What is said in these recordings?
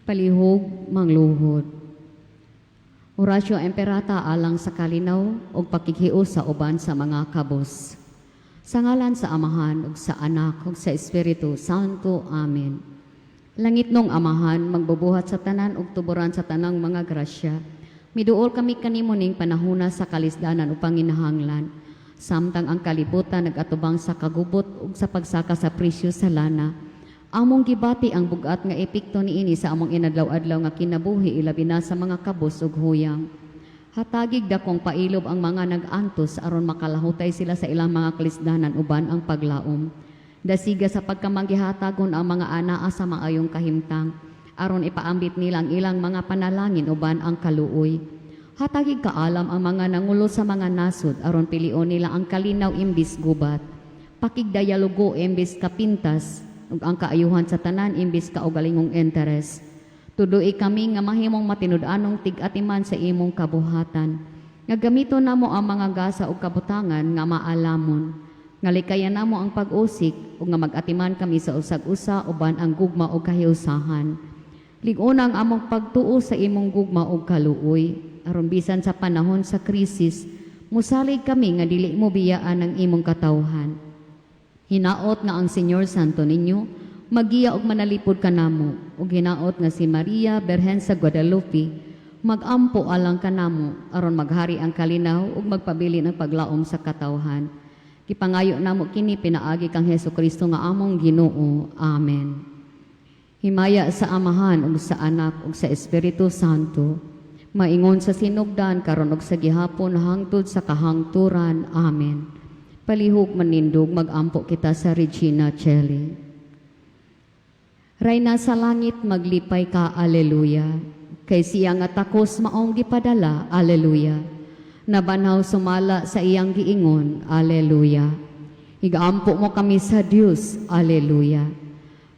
Palihog mangluhod. Oratio Imperata alang sa kalinaw ug pakighiusa sa uban sa mga kabos. Sa ngalan sa Amahan ug sa Anak ug sa Espiritu Santo. Amen. Langitnong Amahan, magbubuhat sa tanan ug tuboran sa tanang mga grasya. Miduol kami kanimo ning panahona sa kalisdanan ug panginahanglan. Samtang ang kalibutan nagatubang sa kagubot ug sa pagsaka sa presyo sa lana. Among gibati ang bugat nga epekto niini sa among inadlaw-adlaw nga kinabuhi, ilabi na sa mga kabos ug huyang. Hatagig dakong pailob ang mga nag-antos aron makalahutay sila sa ilang mga kalisdanan uban ang paglaom. Dasiga sa pagkamanggihatagon ang mga anaa sa maayong kahimtang aron ipaambit nila ang ilang mga panalangin uban ang kaluoy. Hatagig kaalam ang mga nangulo sa mga nasod aron pilion nila ang kalinaw imbis gubat. Pakigdialogo imbis kapintas ug ang kaayuhan sa tanan imbis kaugalingong interes. Tudloi kami nga mahimong matinud-anong tig-atiman sa imong kabuhatan. Nga gamiton namo ang mga gasa ug kabutangan nga maalamon. Nga likayan namo ang pag-usik ug nga mag-atiman kami sa usag-usa uban ang gugma ug kahiusahan. Lig-ona ang among pagtuo sa imong gugma ug kaluoy. Aron bisan sa panahon sa krisis, musalig kami nga dili mo biyaan ang imong katawhan. Hinaot nga ang Señor Santo Niño magiya og manalipod kanamo, ug hinaot nga si Maria Berhen sa Guadalupe magampo alang kanamo aron maghari ang kalinaw ug magpabilin ang paglaom sa katawhan. Gipangayo namo kini pinaagi kang Hesukristo nga among Ginoo. Amen. Himaya sa Amahan ug sa Anak ug sa Espiritu Santo, maingon sa sinugdan, karon ug sa gihapon, hangtod sa kahangturan. Amen. Palihog manindog, magampo kita sa Regina Caeli. Rayna sa langit, maglipay ka, Alleluia. Kay siya nga takos maong gipadala, Alleluia. Nabanhaw sumala sa iyang giingon, Alleluia. Igaampo mo kami sa Dios, Alleluia.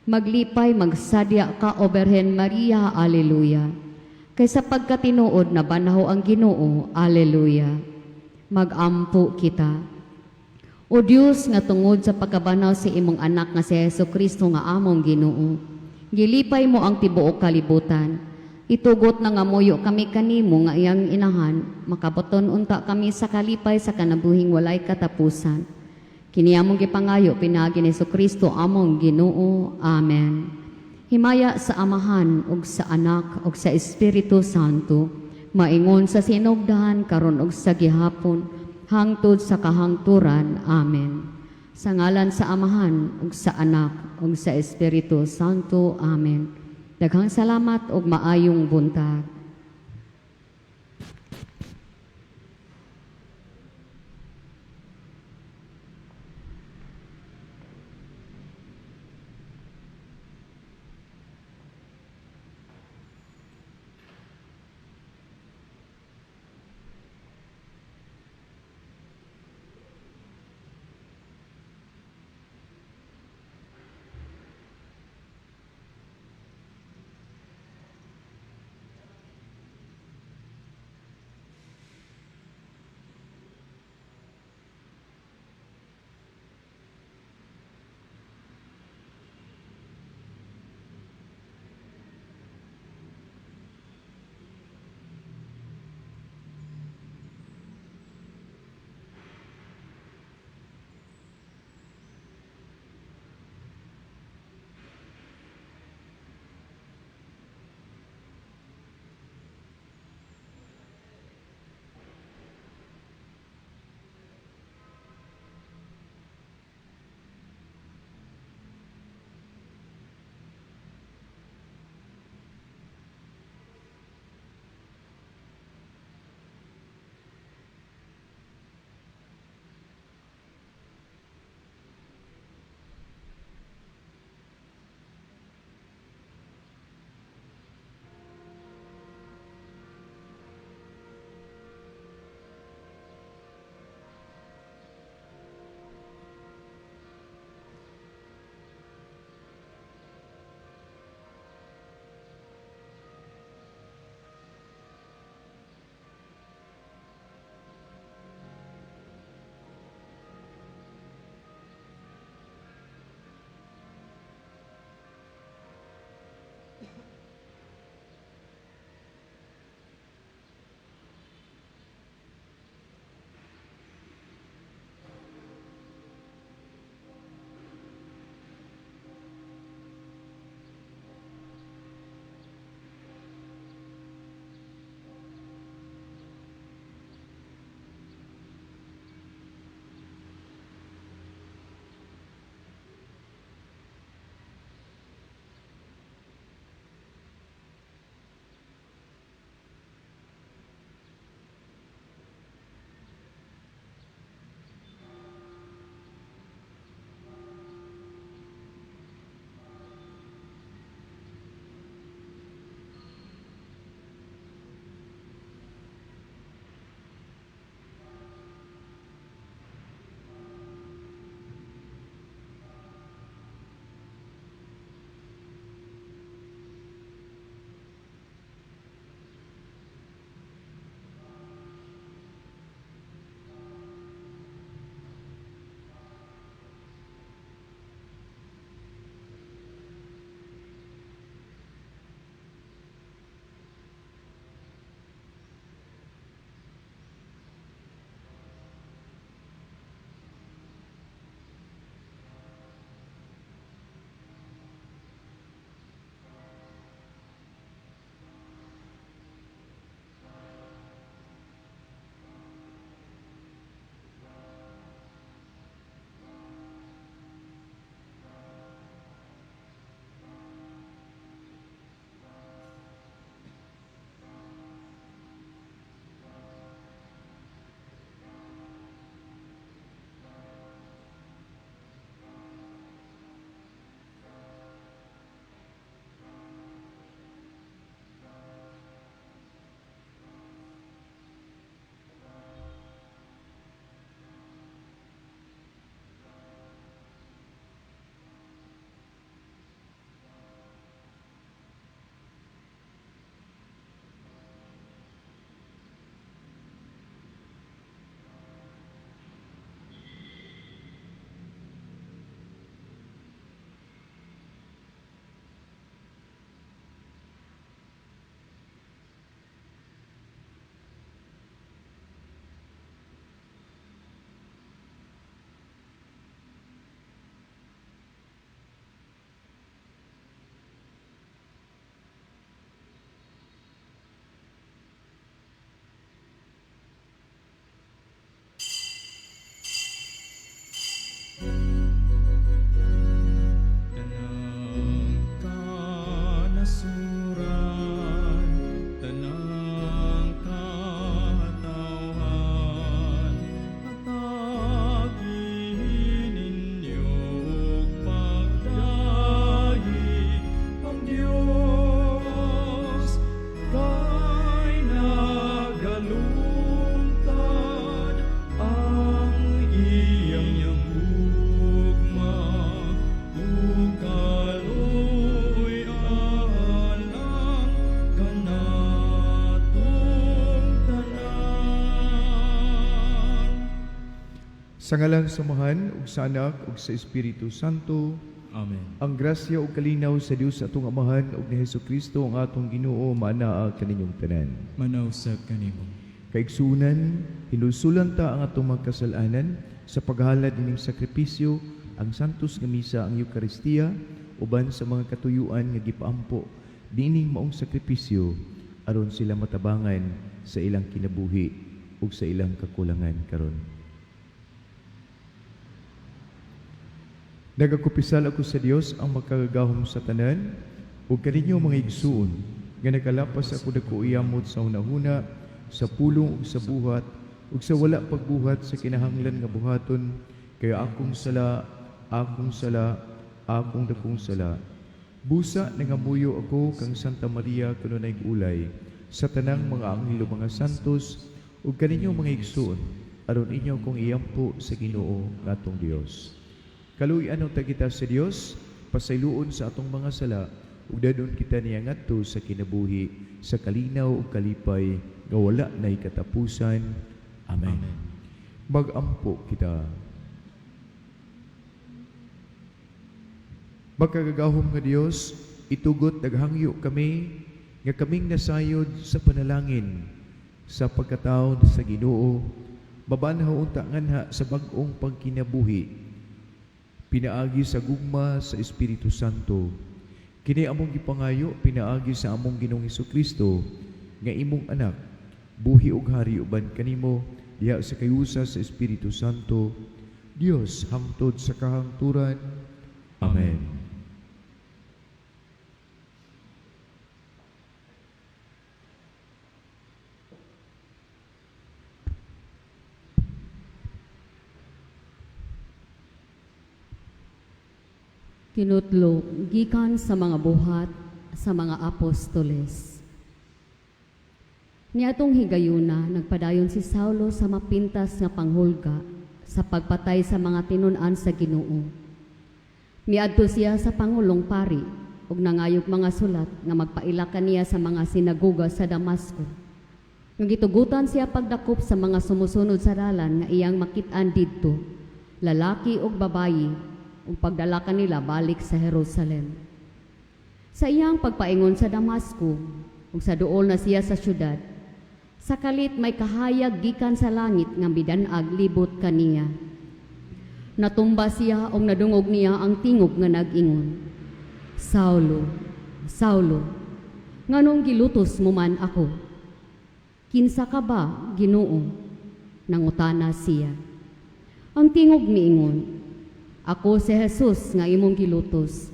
Maglipay, magsadya ka, O Berhen Maria, Alleluia. Kay sa pagkatinuod nabanhaw ang Ginoo, Alleluia. Magampo kita. O Dios, nga tungod sa pagkabanhaw sa imong anak nga si Hesus Kristo nga among Ginoo, gilipay mo ang tibuok kalibutan. Itugot na nga muyo kami kanimo nga iyang inahan, makabaton unta kami sa kalipay sa kinabuhing walay katapusan. Kini among gipangayo pinaagi ni Kristo among Ginoo. Amen. Himaya sa Amahan ug sa Anak ug sa Espiritu Santo, maingon sa sinugdan, karon ug sa gihapon, hangtod sa kahangturan. Amen. Sa ngalan sa Amahan ug sa Anak ug sa Espiritu Santo. Amen. Daghang salamat ug maayong buntag. Sa ngalan sa Amahan, ug sa Anak, ug sa Espiritu Santo. Amen. Ang grasya ug kalinaw sa Dios atong Amahan ug ni Hesukristo ang atong Ginoo maanaa kaninyong tanan. Manausab kanimo. Kaigsunan, hinulsulan ta ang atong mga kasalanan sa paghalad ining sakripisyo, ang santos nga misa, ang Eukaristiya, uban sa mga katuyuan nga gipaampo niining maong sakripisyo aron sila matabangan sa ilang kinabuhi ug sa ilang kakulangan karon. Nagakumpisal ako sa Dios ang makagagahom sa tanan ug kaninyo, mga igsuon, nga nakalapas ako dako iyamot sa hunahuna, sa pulong ug sa buhat ug sa wala pagbuhat sa kinahanglan nga buhaton, kay akong sala, akong sala, akong dakong sala. Busa nangamuyo ako kang Santa Maria kanunay ulay, sa tanang mga anghel ug mga santos, ug kaninyo, mga igsuon, aron inyo kong iampo sa Ginoo nga atong Dios. Kaluy-an unta kita sa Dios, pasayloon sa atong mga sala, ug dadon kita niya ngadto sa kinabuhi sa kalinaw ug kalipay nga wala nay katapusan. Amen. Amen. Magampo kita. Makagagahom nga Dios, itugot naghangyo kami nga kaming nasayod sa panalangin sa pagkatao sa Ginoo, mabanhaw unta nganha sa bag-ong pagkinabuhi pinaagi sa gugma sa Espiritu Santo. Kini among gipangayo pinaagi sa among Ginoong Kristo nga imong anak, buhi ug hari uban kanimo diha sa kayusa sa Espiritu Santo, Dios hangtod sa kahangturan. Amen. Tinutlo gikan sa mga Buhat sa mga Apostoles. Niadtong higayuna, nagpadayon si Saulo sa mapintas nga panghulga sa pagpatay sa mga tinun-an sa Ginoo. Miadto siya sa pangulong pari ug nangayog mga sulat nga magpaila kaniya sa mga sinagoga sa Damasco, nga gitugutan siya pagdakop sa mga sumusunod sa Dalan nga iyang makit-an didto, lalaki ug babayi, ug pagdala kanila balik sa Jerusalem. Sa iyang pagpaingon sa Damasco, ug sa duol na siya sa syudad, sa kalit may kahayag gikan sa langit nga midan-ag libot kaniya. Natumba siya ug nadungog niya ang tingog nga nag-ingon, "Saulo, Saulo, nganong gilutos mo man ako?" "Kinsa ka ba, Ginoo?" nangutana siya. Ang tingog miingon, "Ako si Jesus nga imong gilutos.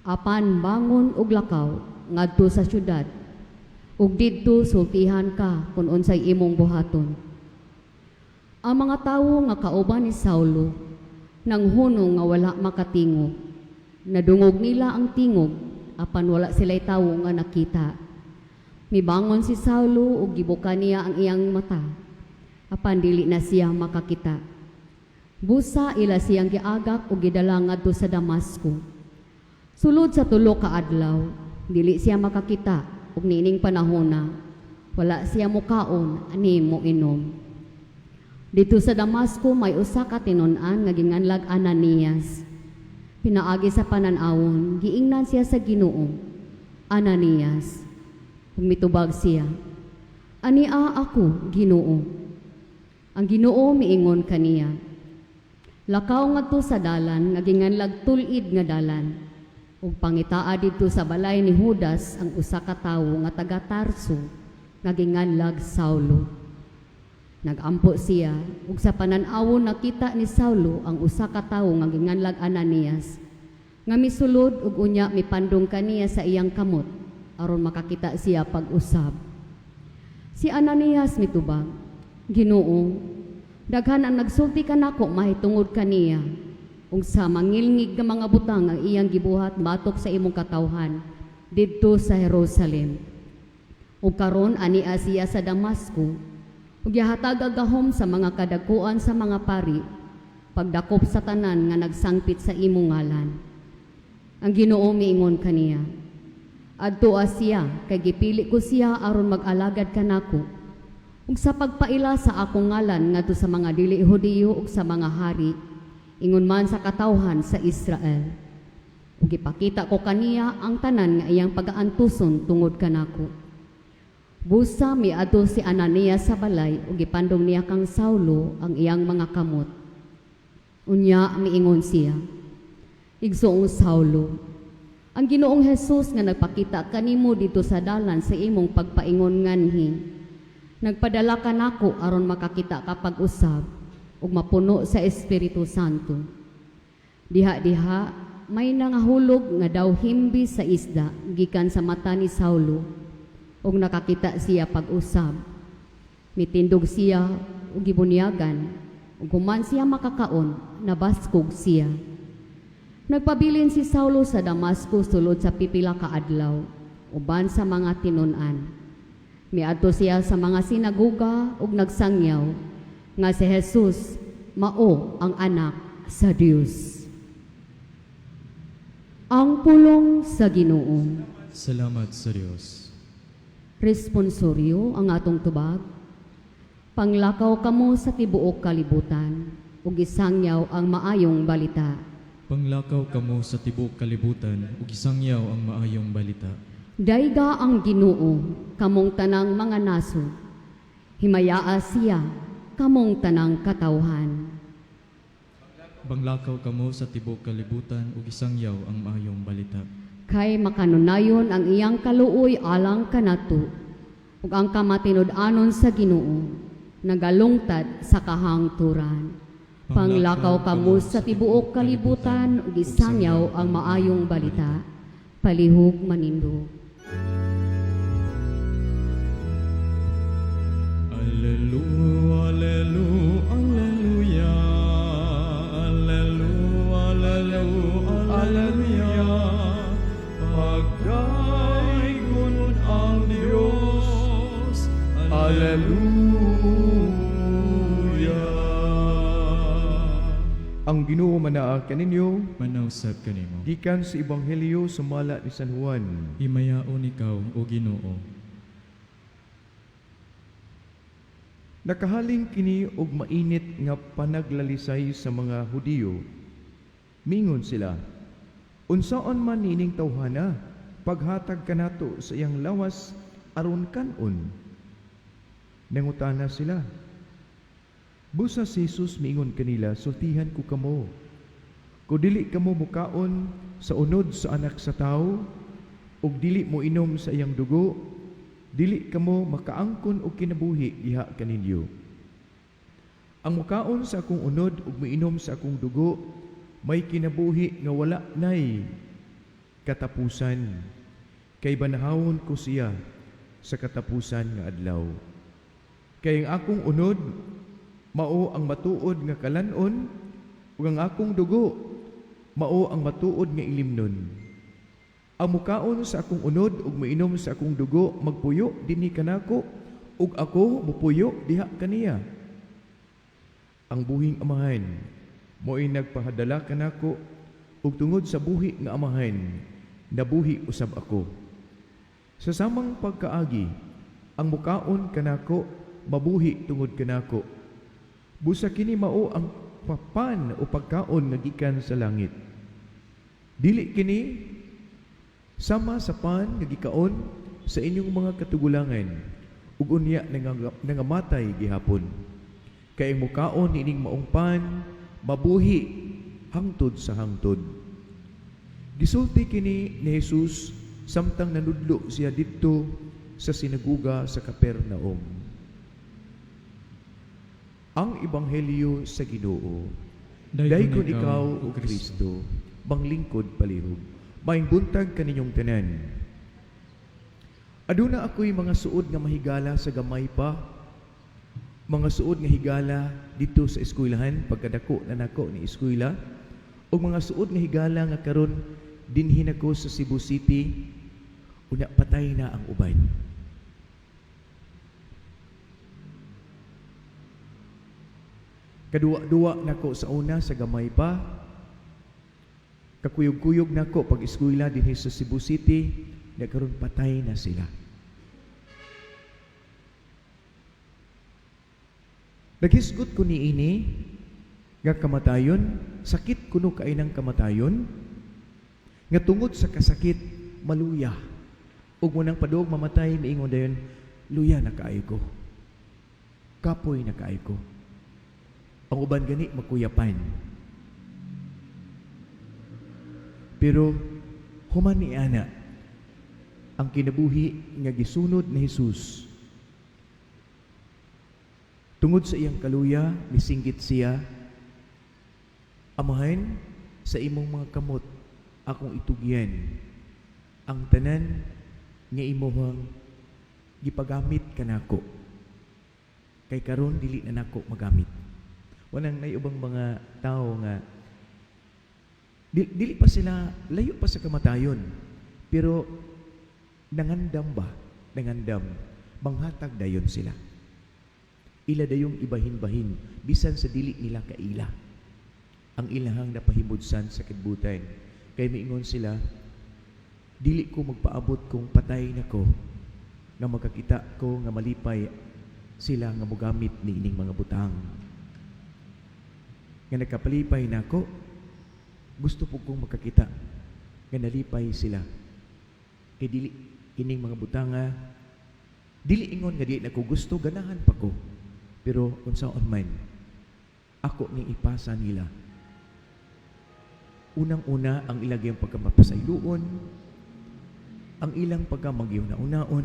Apan bangon ug lakaw ngadto sa syudad, ug didto sultihan ka kung unsay imong buhaton." Ang mga tawo nga kauban ni Saulo nanghunong nga wala makatingog. Nadungog nila ang tingog apan wala sila'y tawo nga nakita. Mibangon si Saulo ug gibuka niya ang iyang mata, apan dili na siya makakita. Busa ila siyang giagak ug gidala ngadto sa Damasco. Sulod sa 3 ka adlaw, dili siya makakita ug niining panahona, wala siya mukaon ani mo inom. Didto sa Damasco may usa ka tinun-an nga ginganlag Ananias. Pinaagi sa panan-awon, giingnan siya sa Ginoo, "Ananias." Ug mitubag siya, "Ania ako, Ginoo." Ang Ginoo miingon kaniya, "Lakaw ngadto sa dalan nga ginganlag Tul-id nga Dalan ug pangitaa didto sa balay ni Judas ang usa ka tawo nga taga Tarso nga ginganlag Saulo." Nagampo siya ug sa panan-awon nakita ni Saulo ang usa ka tawo nga ginganlag Ananias nga misulod ug unya mipandong kaniya sa iyang kamot aron makakita siya pag-usab. Si Ananias mitubag, "Ginoo, daghan ang nagsulti kanako mahitungod kaniya ug sa mangilngig nga mga butang ang iyang gibuhat batok sa imong katawhan didto sa Jerusalem. Ug karon ania siya sa Damasco ug gihatag ang gahom sa mga kadakuan sa mga pari pagdakop sa tanan nga nagsangpit sa imong ngalan." Ang Ginoo miingon kaniya, "Adtoa siya kay gipili ko siya aron mag-alagad kanako. Ug sa pagpaila sa akong ngalan ngadto sa mga dili Hudiyo ug sa mga hari, ingon man sa katawhan sa Israel. Ug ipakita ko kaniya ang tanan nga iyang pagaantuson tungod kanako. Busa miadto si Ananias sa balay ug gipandong niya kang Saulo ang iyang mga kamot. Unya miingon siya, "Igsoong Saulo, ang Ginoong Jesus nga nagpakita kanimo didto sa dalan sa imong pagpaingon nganhi, nagpadala kanako aron makakita ka pag-usab ug mapuno sa Espiritu Santo." Diha-diha may nangahulog nga daw himbi sa isda gikan sa mata ni Saulo ug nakakita siya pag-usab. Mitindog siya ug gibunyagan ug human siya makakaon, nabaskog siya. Nagpabilin si Saulo sa Damasco sulod sa pipila ka adlaw uban sa mga tinun-an. Miadto siya sa mga sinagoga ug nagsangyaw nga si Jesus mao ang Anak sa Dios. Ang pulong sa Ginoo. Salamat sa Dios. Responsoryo ang atong tubag. Panglakaw kamo sa tibuok kalibutan ug isangyaw ang maayong balita. Panglakaw kamo sa tibuok kalibutan ug isangyaw ang maayong balita. Dayga ang Ginoo, kamong tanang mga nasod. Himayaa siya, kamong tanang katawhan. Panglakaw kamo sa tibuok kalibutan ug isangyaw ang maayong balita. Kay makanunayon ang iyang kaluoy alang kanato ug ang kamatinud-anon sa Ginoo nagalungtad sa kahangturan. Panglakaw kamo sa tibuok kalibutan ug isangyaw ang maayong balita. Palihog manindog. Alleluia, alleluia, alleluia, alleluia, alleluia, alleluia. Pagdaygon ang Diyos. Alleluia. Ang Ginoo manaa kaninyo. Manausab kanimo. Gikan sa Ebanghelyo sumala ni San Juan. Himayaon ikaw, o Ginoo. Nakahaling kini og mainit nga panaglalisay sa mga Hudiyo. Mingon sila, "Unsaon man nining tawhana paghatag kanato sa iyang lawas aron kan-on?" Nangutana sila. Busa si Jesus miingon kanila, "Sultihan ko kamo, kung dili kamo mukaon sa unod sa Anak sa Tawo ug dili mo inom sa iyang dugo, dili kamo makaangkon og kinabuhi diha kaninyo. Ang mukaon sa akong unod ug miinom sa akong dugo may kinabuhi nga wala nay katapusan, kay banhawon ko siya sa katapusan nga adlaw. Kay ang akong unod mao ang matuod nga kalan-on ug ang akong dugo mao ang matuod nga ilimnon. Ang mukaon sa akong unod ug miinom sa akong dugo magpuyo dinhi kanako ug ako mupuyo diha kaniya. Ang buhing Amahan mo'y nagpahadala kanako ug tungod sa buhi nga Amahan nabuhi usab ako. Sa samang pagkaagi, ang mukaon kanako mabuhi tungod kanako. Busa kini mao ang papan o pagkaon nga gikan sa langit. Dili kini sama sa pan nga gikaon sa inyong mga katugulangan ug unya nangamatay gihapon. Kay ang mukaon niining maong pan mabuhi hangtod sa hangtod." Gisulti kini ni Jesus samtang nanudlo siya didto sa sinaguga sa Capernaum. Ang Ebanghelyo sa Ginoo. Daygon ikaw, O Kristo. Manglingkod palihog. Maayong buntag kaninyong tanan. Aduna ako'y mga suod nga mahigala sa gamay pa. Mga suod nga higala didto sa eskwelahan pagkadako na nako ni eskwela. O mga suod nga higala nga karon dinhi nako sa Cebu City, una patay na ang uban. Kaduwa-duwa nako sa una sa gamay pa. Kakuyog-kuyog nako pag eskwela dinhi sa Cebu City, na karon patay na sila. Naghisgot ko niini nga kamatayon, sakit kuno kay ng kamatayon, nga tungod sa kasakit maluya. Ug mo nang padog mamatay, miingon dayon, "Luya na kaayo ko. Kapoy na kaayo ko." Ang uban gani makuyapan. Pero human ni ana ang kinabuhi nga gisunod ni Jesus. Tungod sa iyang kaluya, misinggit siya, "Amahan, sa imong mga kamot akong itugyan ang tanan nga imuhang gipagamit kanako. Kay karon dili na nako magamit." Wanang nay ubang mga tao nga dili pa sila, layo pa sa kamatayon, pero nangandam ba? Nangandam manghatag dayon sila. Ila dayong ibahin-bahin bisan sa dili nila kaila ang ilahang napahimudsan sa kalibutan. Kay miingon sila, "Dili ko magpaabot kung patay na ko nga makakita ko nga malipay sila nga mogamit ni ining mga butang. Nga nagkapalipay nako, gusto po kong makakita nga nalipay sila. Kay dili kining mga butanga, dili ingon nga di nako gusto, ganahan pa ko. Pero unsaon man, ako ning ipasa nila." Unang-una ang ilagay ang pagkamapasayloon, ang ilang pagkamagyuna-unaon,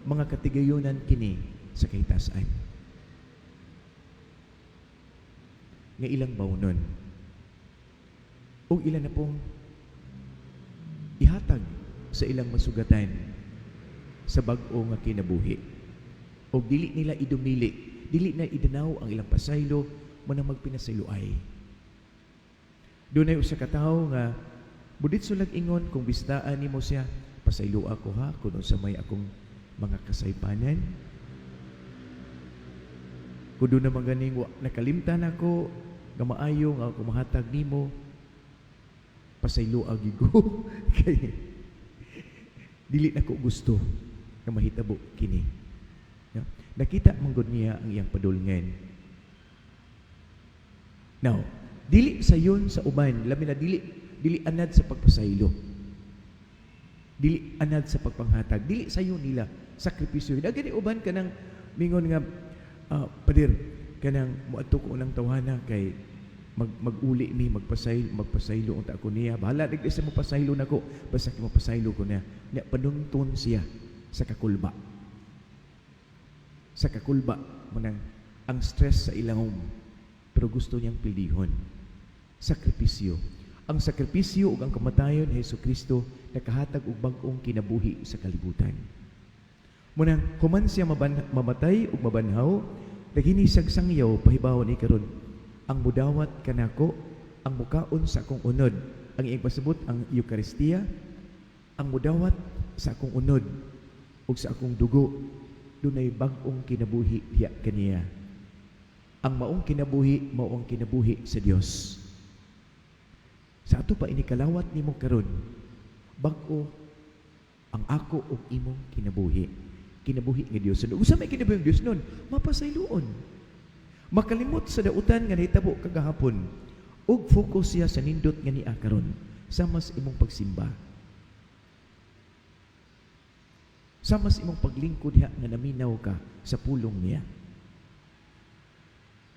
mga katigayonan kini sa kahitasan nga ilang bawnon ug ilan na pong ihatag sa ilang masugatan sa bag-o nga kinabuhi. Og dili nila idumili, dili na idanaw ang ilang pasaylo mo nang magpinasayloay. Dunay usa ka tawo nga buditso lag ingon kung bistaan nimo siya, "Pasaylo ako ha kun unsa may akong mga kasaypanan. Kung doon naman ganing wa, nakalimtan ako nga maayo nga ako mahatag nimo, pasaylo agi ko kay dili na ko gusto nga mahitabo kini." No? Nakita man gud niya ang iyang padulngan. Now, dili sayon sa uban, labi na dili dili anad sa pagpasaylo. Dili anad sa pagpanghatag, dili sayon nila sakripisyo. Dagani uban kanang mingon nga, "Pader, kanang moadto ko unang tawhana kay mag maguli mi, magpasaylo unta ako niya. Bahala nagdi sa mopasaylo nako, basta kay mopasaylo ko niya." Nya panungton siya sa kakulba. Sa kakulba manang ang stress sa ilang, pero gusto niyang pildihon. Sakripisyo. Ang sakripisyo ug ang kamatayon ni Hesus Kristo nakahatag og bag-ong kinabuhi sa kalibutan. Munang human siya mamatay ug mabanhaw, naghinisag sangyaw pahibaw ni karon ang mudawat kanako, ang mukaon sa akong unod, ang iyang pasabot ang Eucharistia, ang mudawat sa akong unod ug sa akong dugo, dunay bag-ong kinabuhi diha kaniya. Ang maong kinabuhi mao ang kinabuhi sa Dios. Sa ato pa inikalawat nimo karon, bag-o ang ako ug imong kinabuhi. Kinabuhi nga Dios. Unsa may kinabuhi ng Dios nun? Mapasayloon. Makalimot sa dautan nga nahitabo kagahapon ug focus siya sa nindot nga niya karon sama sa imong pagsimba. Sama sa imong paglingkod diha nga naminaw ka sa pulong niya.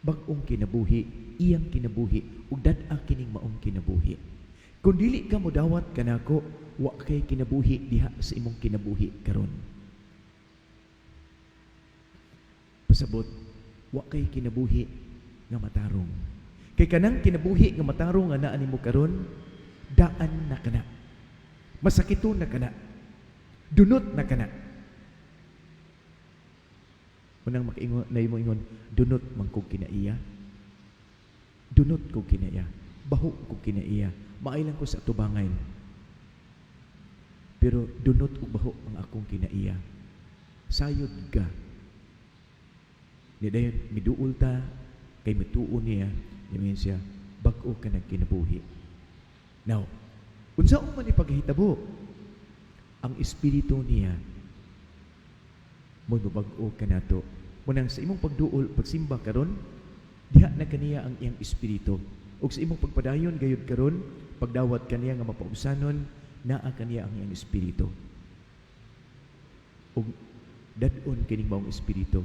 Bag-ong kinabuhi, iyang kinabuhi, ug dad-a kining maong kinabuhi. Kung dili ka modawat kanako, wa kay kinabuhi diha sa imong kinabuhi karon. Pasabot, wa kay kinabuhi nga matarong. Kay kanang kinabuhi nga matarong nga naa nimo karon, daan na kana. Masakiton na kana. Dunot na kana. Unang makaingon na imo ingon, "Dunot man kog kinaiya. Dunot kog kinaiya. Baho kog kinaiya. Maay lang ko sa atubangan. Pero dunot ug baho ang akong kinaiya." Sayod ka. Ni dayon miduol ta kay mituo niya, niya siya, bag-o ka nagkinabuhi. Now, unsa man ipaghitabo? Ang espiritu niya mo bag-o ka nato. Munang sa imong pagduol, pagsimba karon, diha na kaniya ang iyang espiritu. Ug sa imong pagpadayon gayud karon, pagdawat kaniya nga mapaubsanon, naa kaniya ang iyang espiritu. Ug dad-on kining maong espiritu.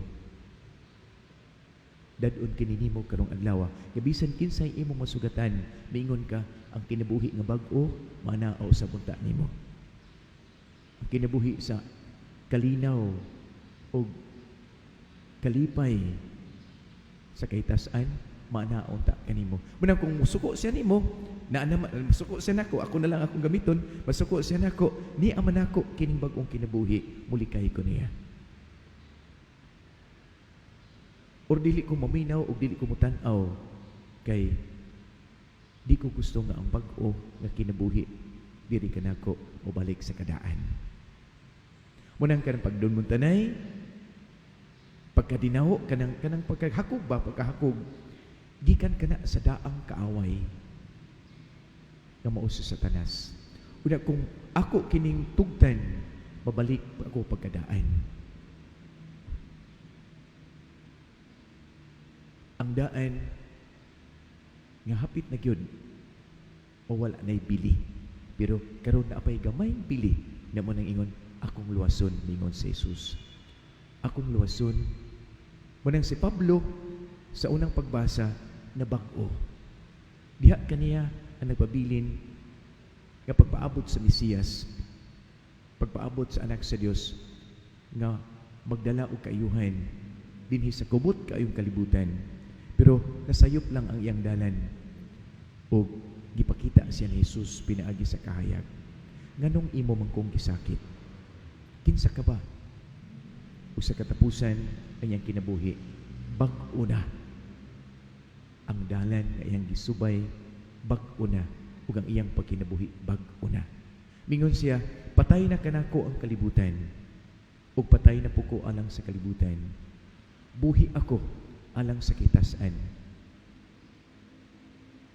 Dad-on kini nimo karong adlaw. Nga bisan kinsay imong masugatan, miingon ka ang kinabuhi nga bag-o manao sa bunta nimo. Ang kinabuhi sa kalinaw og kalipay sa kahitasan, manao ta kanimo. Munang kung musuko siya nimo, na na musuko siya nako, ako na lang akong gamiton, masuko siya nako, ni ama nako kining bag-ong kinabuhi, mulikay ko niya. Or dili ko maminaw og dili ko mutan-aw kay di ko gusto nga ang bag-o nga kinabuhi diri kanako mobalik sa kadaan. Munang kanang pagdun mong tanay, pagkadinaho kanang kanang pagkahakog ba, pagkahakog gikan kana sa daang kaaway nga mao si Satanas. Una kung ako kining tugtan, babalik ako pagkadaan. Ang daan nga hapit na gyud o wala na'y bili. Pero karon na apay gamay bili na mo nang ingon akong luwason, mingon si Jesus. Akong luwason. Munang si Pablo sa unang pagbasa na bag-o. Diha kaniya ang nagpabilin nga pagpaabot sa Mesiyas, pagpaabot sa anak sa Dios nga magdala og kaayuhan dinhi sa kubot kaayong kalibutan. Pero nasayop lang ang iyang dalan og gipakita siya ni Jesus pinaagi sa kahayag. Nganong imo man kong gisakit? Kinsa ka ba? Ug sa katapusan ang iyang kinabuhi, bag-o na. Ang dalan nga iyang gisubay, bag-o na. Ug ang iyang pagkinabuhi, bag-o na. Mingon siya, patay na kanako ang kalibutan, ug patay na po ko alang sa kalibutan. Buhi ako alang sa kitasan,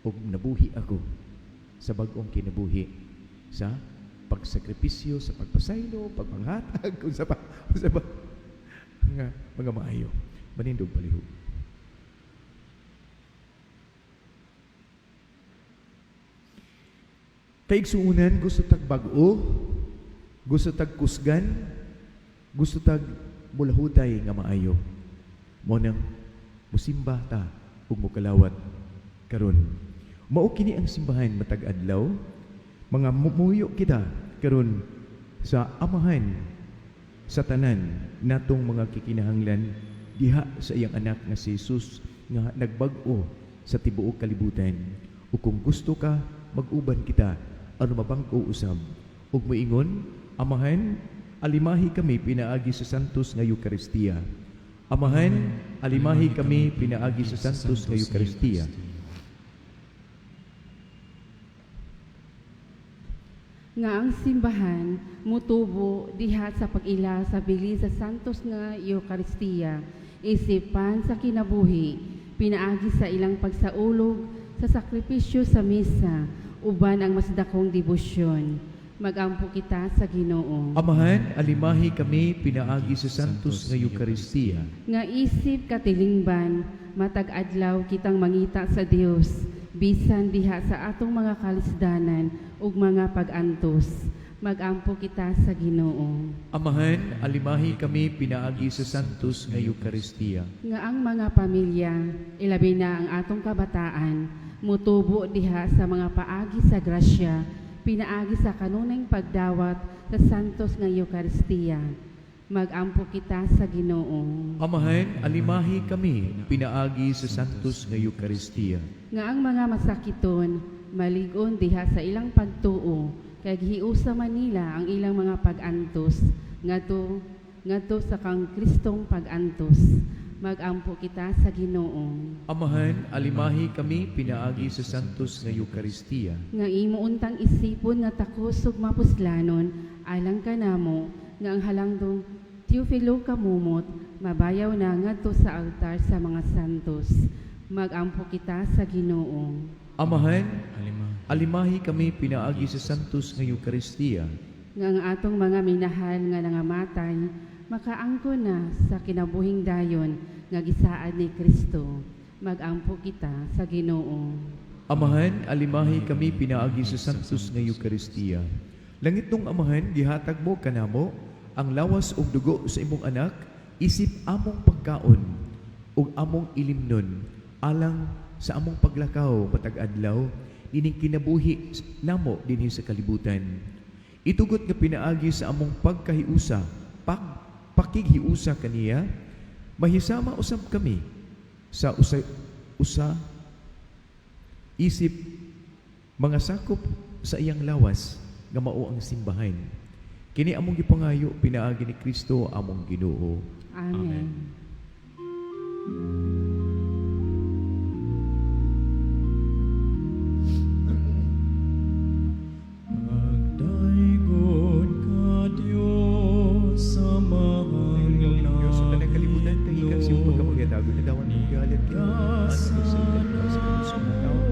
ug nabuhi ako sa bag-ong kinabuhi sa pagsakripisyo, sa pagpasaylo, pagpanghatag, kung sa pa, kung sa pa, nga mga maayo. Manindog palihog. Kaigsuunan, gusto tag bag-o, gusto tag kusgan, gusto tag mulahutay nga maayo. Mo nang musimba ta ug mukalawat karon. Mao kini ang simbahan matag adlaw, mga mumuyo kita karon sa Amahan sa tanan natong mga kikinahanglan diha sa iyang anak nga si Jesus nga nagbag-o sa tibuok kalibutan. Ug kung gusto ka, mag-uban kita aron mabang-o usab. Ug moingon, Amahan, alimahi kami pinaagi sa Santos nga Eukaristiya. Amahan, alimahi kami pinaagi sa Santos nga Eukaristiya. Nga ang simbahan mutubo diha sa pag-ila sa bili sa Santos nga Eukaristiya, isipan sa kinabuhi, pinaagi sa ilang pagsaulog sa sakripisyo sa misa, uban ang mas dakong debosyon. Magampo kita sa Ginoo. Amahan, alimahi kami pinaagi sa Santos nga Eukaristiya. Nga isip katilingban, matag adlaw kitang mangita sa Dios, bisan diha sa atong mga kalisdanan ug mga pag-antos. Magampo kita sa Ginoo. Amahan, alimahi kami pinaagi sa Santos nga Eukaristiya. Nga ang mga pamilya, ilabi na ang atong kabataan, mutubo diha sa mga paagi sa grasya, pinaagi sa kanunay pagdawat sa Santos nga Eukaristiya. Magampo kita sa Ginoo. Amahan, alimahi kami pinaagi sa Santos nga Eukaristiya. Nga ang mga masakiton, malig-on diha sa ilang pagtuo, kay gihiusa man nila ang ilang mga pag-antos ngadto ngadto sa kang Kristong pag-antos. Magampo kita sa Ginoo. Amahan, alimahi kami pinaagi sa Santos nga Eukaristiya. Nga imo untang isipon nga takos ug mapuslanon alang kanamo nga ang halangdong Teofilo kamumot mabayaw na ngadto sa altar sa mga santos. Magampo kita sa Ginoo. Amahan, Alimahi. alimahi kami pinaagi sa Santos nga Eukaristiya. Nga ang atong mga minahal nga nangamatay makaangkon na sa kinabuhing dayon nga gisaad ni Kristo. Magampo kita sa Ginoo. Amahan, alimahi kami pinaagi sa Santos nga Eukaristiya. Langit nung Amahan, gihatag mo kanamo ang lawas ug dugo sa imong anak, isip among pagkaon ug among ilimnon alang sa among paglakaw matag adlaw dining kinabuhi namo dinhi sa kalibutan. Itugot nga pinaagi sa among pagkahiusa, pakighiusa kaniya, mahisama usab kami sa usa, usa isip mga sakop sa iyang lawas nga mao ang simbahan. Kini among gipangayo pinaagi ni Kristo among Ginoo. Amen. Pagdaygon ka Dios sa Diyos sa tanang kalibutan kahikan sa iyong langit pagkamagyatago na dawan mong gihalad kini anak sa ikaw sa puso ng tao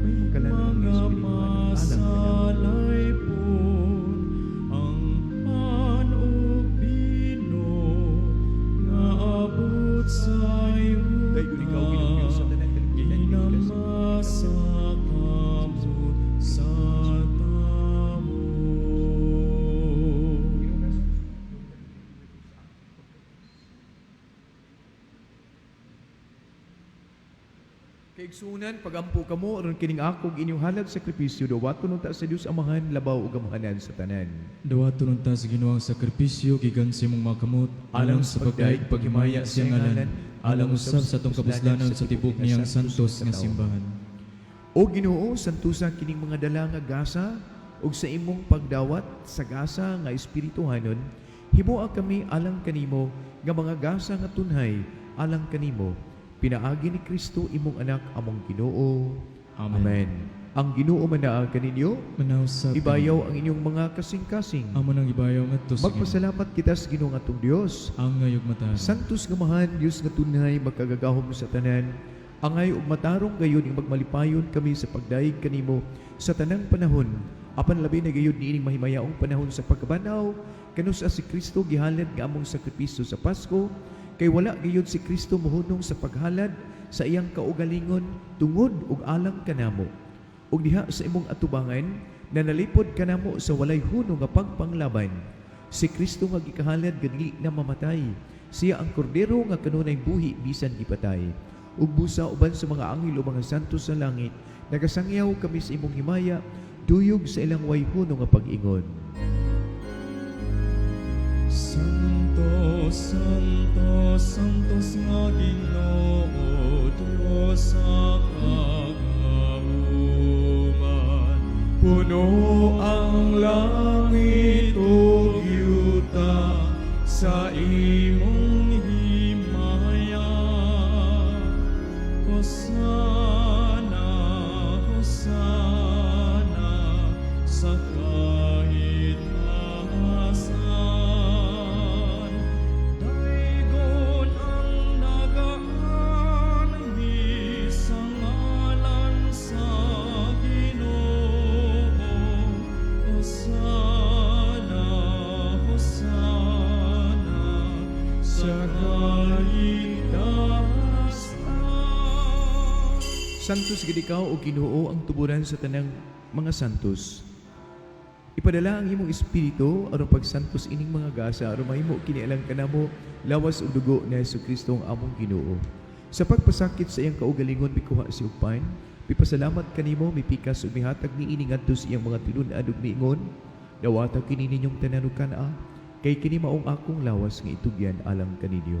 may magkalanong mga espiritu alang kanamo. masalaypon ang pan ug bino nga abot sa Daygon ikaw Ginoong Diyos sa tanang kalibutan kahikan sa Ginama sa kamot sa tao. Kaigsunan, pagampo kamo aron kining akog inyong halad sakripisyo dawaton unta sa Dios Amahan labaw ug amahanan sa tanan. Dawaton unta sa Ginoo ang sakripisyo gikan sa imong mga kamot alang sa pagdaig paghimaya sa iyang ngalan alang usab sa atong kapuslanan sa tibok niyang santos nga simbahan. O Ginoo, santusa kining mga dala nga gasa ug sa imong pagdawat sa gasa nga espirituhanon, himoa kami alang kanimo nga mga gasa nga tunhay alang kanimo. Pinaagi ni Kristo imong anak among Ginoo. Amen. Ang Ginoo manaa kaninyo, Manausap ibayaw ang inyong mga kasing-kasing. Amo nang ibayaw ngadto sa Ginoo. Magpasalamat kita sa Ginoo nga atong Dios. Ang ngayog mata. Santos nga mahan, Dios nga tunay, makagagahom sa tanan. Angay ug matarong gayon ing magmalipayon kami sa pagdayeg kanimo sa tanang panahon. Apan labi na gayud niining mahimayaong panahon sa pagkabanaw, kanus si Kristo gihalad nga among sakripisyo sa Pasko, kay wala gayud si Kristo mohunong sa paghalad sa iyang kaugalingon tungod ug alang kanamo. Ug diha sa imong atubangan, nanalipod kanamo sa walay hunong nga pagpanglaban. Si Kristo nga gikahalad nga dili na mamatay. Siya ang kordero nga kanunay buhi bisan gipatay. Ug busa uban sa mga anghel o mga santo sa langit, nagasangyaw kami sa imong himaya, duyog sa ilang way hunong nga pag-ingon. Santo, Santo, Santos nga Ginoo, Dios sa kagahuman. Puno ang langit ug yuta sa imong himaya. Hosana, Hosana, sa kahit asan. Daygon ang nagaanhi sa ngalan sa Ginoo. Hosana, Hosana, sa kahit Santos gid ikaw o Ginoo ang tuburan sa tanang mga santos. Ipadala ang imong espiritu aron pagsantos ining mga gasa aron mahimo kini alang kanamo lawas ug dugo ni Hesukristo ang among Ginoo. Sa pagpasakit sa iyang kaugalingon mikuha si upan, mipasalamat kanimo mipikas ug mihatag niini ngadto sa iyang mga tinun-an ug miingon, dawata kini ninyong tanan ug kan-a, kay kini maong akong lawas nga itugyan alang kaninyo.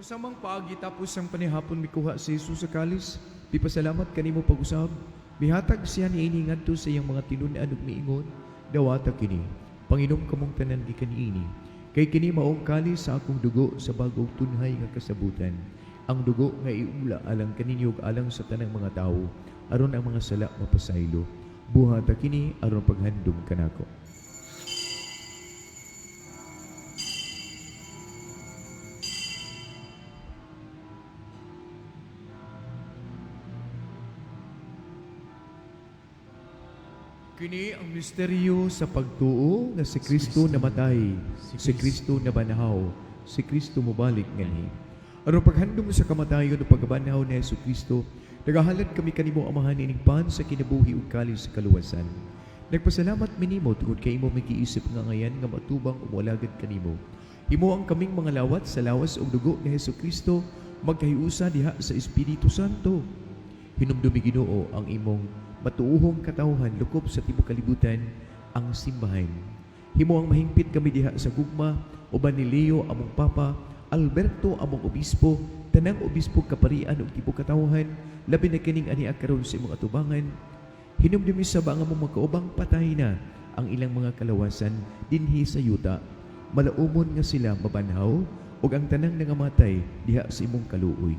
Sa samang paagi tapos ang panihapon mikuha si Jesus sa kalis, pipasalamat kanimo pag-usab, mihatag siya niini ngadto sa iyang mga tinun-an ug miingon, dawata kini, panginom kamong tanan gikan niini, kay kini maong kalis sa akong dugo sa bag-ong tunhay nga kasabutan. Ang dugo nga iula alang kaninyo ug alang sa tanang mga tawo, aron ang mga sala mapasaylo. Buhata kini aron paghandom kanako. Kini ang misteryo sa pagtuo nga si Kristo namatay, si Kristo nabanhaw, si Kristo mobalik nganhi. Aron paghandom sa kamatayon ug pagkabanhaw ni Hesus Kristo, nagahalad kami kanimo, Amahan, ining pan sa kinabuhi ug kalis sa kaluwasan. Nagpasalamat mi nimo tungod kay imo mi giisip nga angayan nga matubang ug moalagad kanimo. Himoa ang kaming mga lawat sa lawas ug dugo ni Hesus Kristo magkahiusa diha sa Espiritu Santo. Hinumdumi, Ginoo, ang imong matuohong katawhan lukop sa tibuok kalibutan, ang simbahan. Himoang mahingpit kami diha sa gugma uban ni Leo among Papa, Alberto among obispo, tanang obispo, kaparian ug tibuok katawhan, labi na kining ania karon sa imong atubangan. Hinumdumi sab ang among makaubang patay na ang ilang mga kalawasan dinhi sa yuta. Malaumon nga sila mabanhaw ug ang tanang nangamatay diha sa imong kaluoy.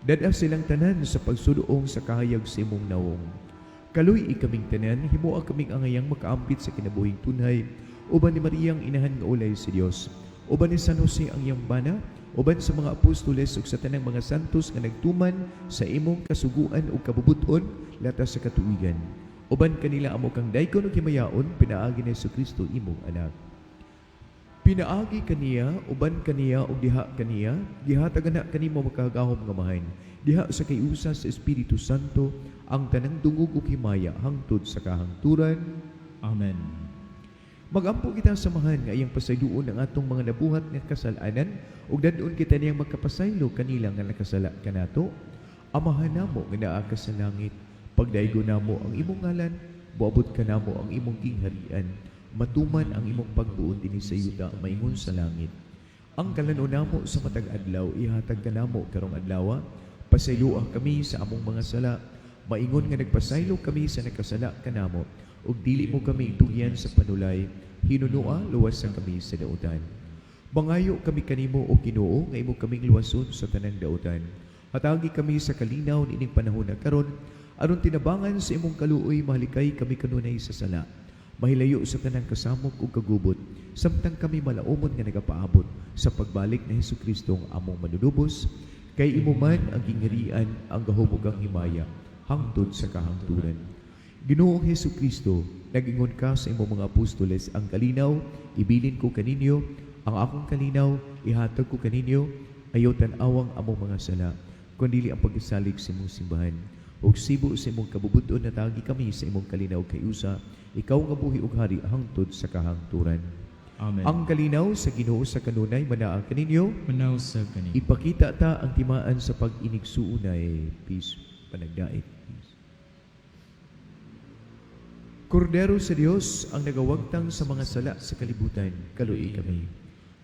Dad-a silang tanan sa pagsuloong sa kahayag sa imong nawong. Kaluy-i kaming tanan, himoa kaming angayang makaambit sa kinabuhing tunhay, uban ni Mariang inahan nga ulay sa Dios, uban ni San Jose ang iyang bana, uban sa mga apostoles ug sa tanang mga santos nga nagtuman sa imong kasuguan ug kabubut-on latas sa katuigan. Uban kanila amo kang daykon ug himayaon pinaagi ni Kristo imong anak. Pinaagi kaniya, uban kaniya, ug diha kaniya, gihatag na kanimo makagagahom nga Amahan, diha sa kayusa sa Espiritu Santo, ang tanang dungog ug himaya hangtod sa kahangturan. Amen. Magampo kita sa Amahan nga iyang pasayloon ang atong mga nabuhat nga kasalanan ug dad-on kita niyang magkapasaylo kanila nga nakasala kanato. Amahan namo nga naa ka sa langit, pagdaygo namo ang imong ngalan, moabot kanamo ang imong gingharian, matuman ang imong pagbuot dinhi sa yuta maingon sa langit. Ang kalanon namo sa matag adlaw ihatag kanamo karong adlaw. Pasayloa kami sa among mga sala, maingon nga nagpasaylo kami sa nakasala kanamo, ug dili mo kami itugyan sa panulay, hinunoa luwasa kami sa dautan. Mangayo kami kanimo, o Ginoo, nga imo kaming luwason sa tanang dautan. Hatagi kami sa kalinaw niining panahon na karon aron tinabangan sa imong kaluoy mahalikay kami kanunay sa sala. Mahilayo sa tanang kasamok ug kagubot, samtang kami malaumon nga nagapaabot sa pagbalik ni Hesus Kristo ang among manunubos, kay imo man ang gingharian, ang gahom ug ang himaya hangtod sa kahangturan. Ginoong Hesus Kristo, nag-ingon ka sa imong mga apostoles, "Ang kalinaw ibilin ko kaninyo, ang akong kalinaw ihatag ko kaninyo." Ayaw tan-awang among mga sala, kundili ang pagsalig sa imong simbahan. Ug sibo sa imong kabubut-on hatagi kami sa imong kalinaw kay usa, ikaw nga buhi ug hari hangtod sa kahangturan. Amen. Ang kalinaw sa Ginoo sa kanunay manaa kaninyo. Manaa usab kanimo. Ipakita ta ang timaan sa pag-inigsuonay. Peace. Panagdait. Peace. Kordero sa Dios ang nagawagtang sa mga sala sa kalibutan, kaluy kami.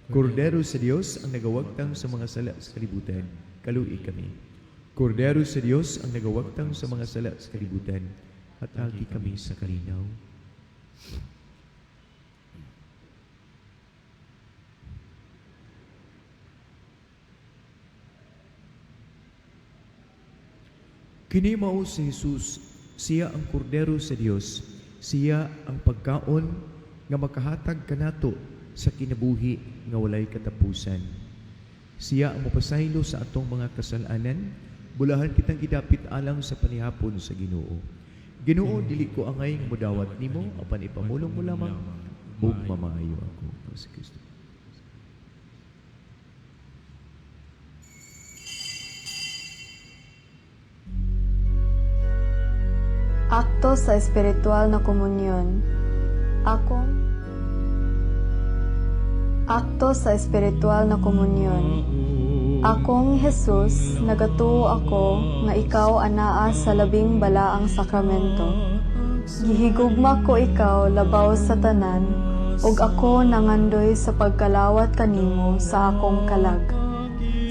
Kordero sa Dios ang nagawagtang sa mga sala sa kalibutan, kaluy kami. Kordero sa Dios ang nagawagtang sa mga sala sa kalibutan, hatagi kami sa kalinaw. Kini mao si Jesus, siya ang kordero sa Dios, siya ang pagkaon nga makahatag kanato sa kinabuhi nga walay katapusan. Siya ang mapasaylo sa atong mga kasalanan, bulahan kitang gidapit alang sa panihapon sa Ginoo. Ginoo, dili ko angay nga modawat nimo, apan ipamulong mo lamang ug mamaayo ako. Si Kristo. Akto sa espiritual na komunyon. Akong Akto sa espiritual na komunyon. Akong Jesus, nagatuo ako nga ikaw anaa sa labing balaang sakramento. Gihigugma ko ikaw labaw sa tanan, ug ako nangandoy sa pagkalawat kanimo sa akong kalag.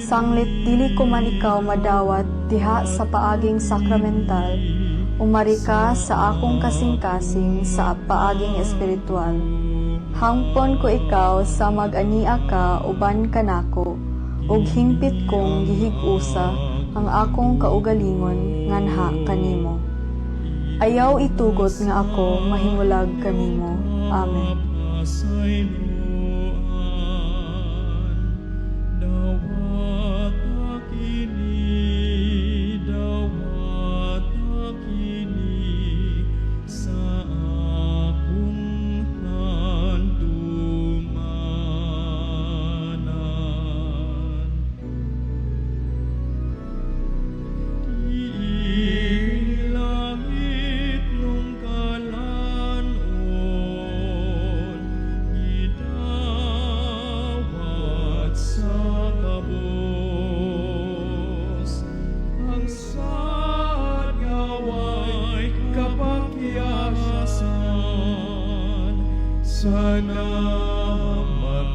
Sanglit dili ko man ikaw madawat diha sa paaging sakramental, umari ka sa akong kasing-kasing sa paaging espiritual. Hangpon ko ikaw sa mag-ania ka uban kanako, ug hingpit kong gihig-usa ang akong kaugalingon nganha kanimo. Ayaw itugot nga ako mahimulag kanimo. Amen. Pasayloan, dawata kini, dawata kini sa Nga namatay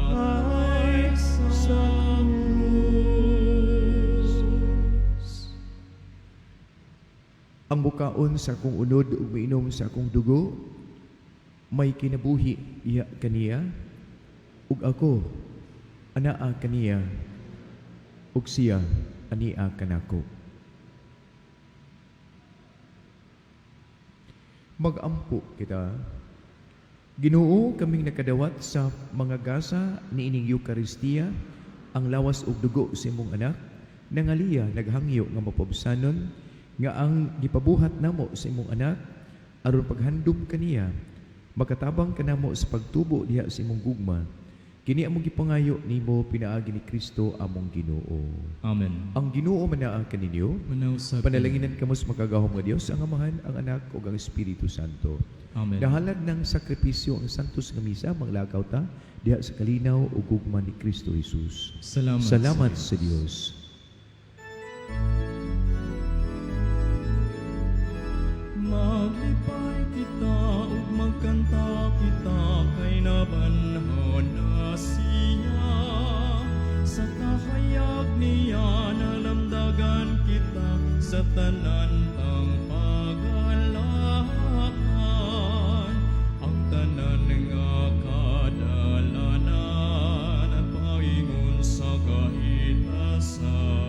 sa krus. Ang mukaon sa akong unod ug miinom sa akong dugo may kinabuhi diha kaniya, ug ako anaa kaniya, ug siya ania kanako. Magampo kita. Ginoo, kaming nakadawat sa mga gasa niining Eukaristiya, ang lawas ug dugo sa imong anak, nangaliya naghangyo nga mapabsanon nga ang gipabuhat namo sa imong anak aron paghandom kaniya, makatabang kanamo sa pagtubo diha sa imong gugma. Kini among gipangayo nimo pinaagi ni Kristo among Ginoo. Amen. Ang Ginoo manaa kaninyo. Manausab. Panalanginan kamo sa makagagahom nga Dios, ang Amahan, ang Anak ug ang Espiritu Santo. Amen. Nahalad ng sakripisyo ang santos nga misa, manglakaw ta diha sa kalinaw ug gugma ni Kristo Jesus. Salamat. Salamat sa Dios. Maglipay kita ug magkanta kita kay nabanhaw na siya. Sa kahayag niya nalamdagan kita sa tanan tang pagalakan. Ang tanan nga kadalanan paingon sa kaitasan.